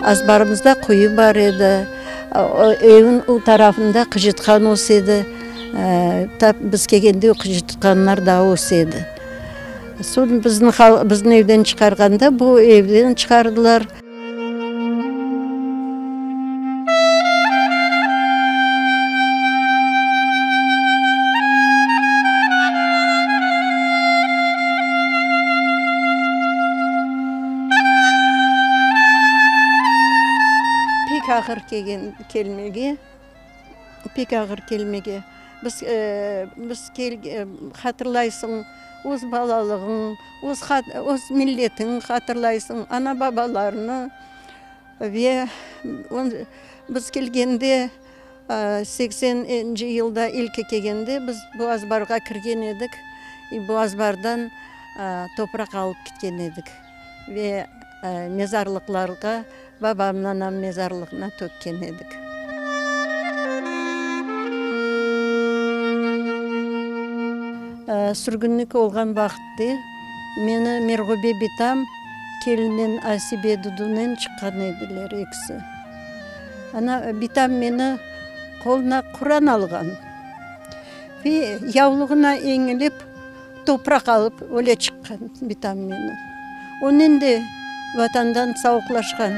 Azbarımızda quyu bar edi. Evniñ o tarafında qıcıtqan öse edi. Tap biz kelgende o qıcıtqanlar daa öse edi. Soñ bizni bizni evden çıqarğanda bu evden çıqardılar. Pek ağır kelgen kelmege, pek ağır kelmege. Biz, biz hatırlaysıñ öz balalığıñ, öz öz milletiñ hatırlaysıñ, ana-babalarnı. Ve biz kelgende, sekseninci yılda ilki kelgende biz bu azbarğa kirgen edik, bu azbardan topraq alıp ketken edik ve mezarlıqlarğa Babamnıñ, anam mezarlığına tökken edik. Sürgünlik olğan vaqıtte meni Merğube bitam kelinen Asibe dudunen çıqqan ediler ekisi. Ana, bitam meni qoluna Quran alğan ve yavluğına eñilip Topraq alıp öyle çıqqan bitam meni. Onen de Vatandan savuqlaşqan.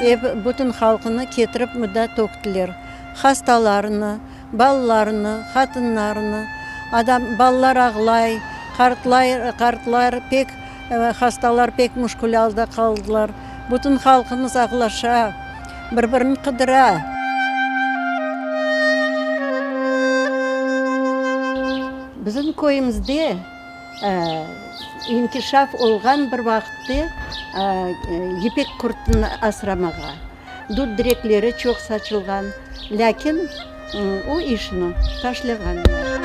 Ep bütün halqını ketirip mında töktiler. Hastalarnı, Balalarını, qatınlarını, adam, balalar ağlay, qartlay, qartlar pek, hastalar pek müşkül alda qaldılar. Bütün halqımız ağlaşa, bir-birini qıdıra. Bizim köyümizde inkişaf olğan bir vaqıtte yipek qurtını asramağa. Dut direkleri çoq saçılğan, lâkin o işni taşlağanlar.